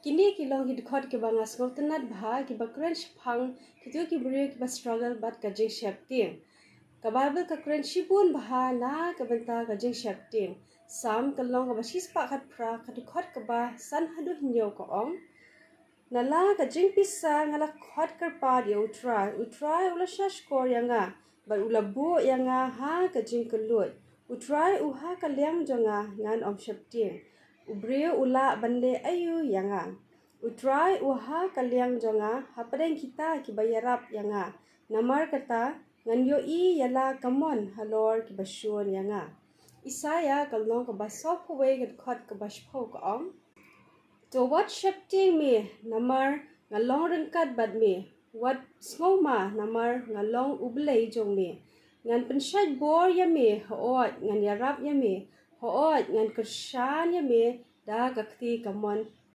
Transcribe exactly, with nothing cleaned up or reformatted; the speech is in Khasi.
Kine ki long ki dkhot kiba nga sngewtynnad bha, kiba kren shaphang kito ki briew kiba struggle bad ka jingsheptieng. Ka Baibl ka kren shibun bha na ka bynta ka jingsheptieng. Salm ka lynnong kaba shispah khatphra, ka dkhot kaba san haduh hynñiew ka ong: Na la ka jingpisa nga la khot kyrpad ïa U Trai, U Trai u la shahshkor ïa nga, bad u la buh ïa nga ha ka jingkylluid. U Trai u ha ka liang jong nga, ngan ym sheptieng. U briew u lah ban leh aïu ïa nga? U Trai u ha ka liang jong nga hapdeng kita kiba ïarap ïa nga. Namar kata, ngan ïohi ïa la ka mon halor kiba shun ïa nga. Isaiah ka lynnong kaba sawphew wei, ka dkhot kaba shiphew ka ong: To wat sheptieng me, namar nga long ryngkat bad me. Wat sngewma, namar nga long U Blei jong me. Ngan pynshait bor ïa me, hooid, ngan ïarap ïa me, hooid, ngan kyrshan ïa me da ka kti kamon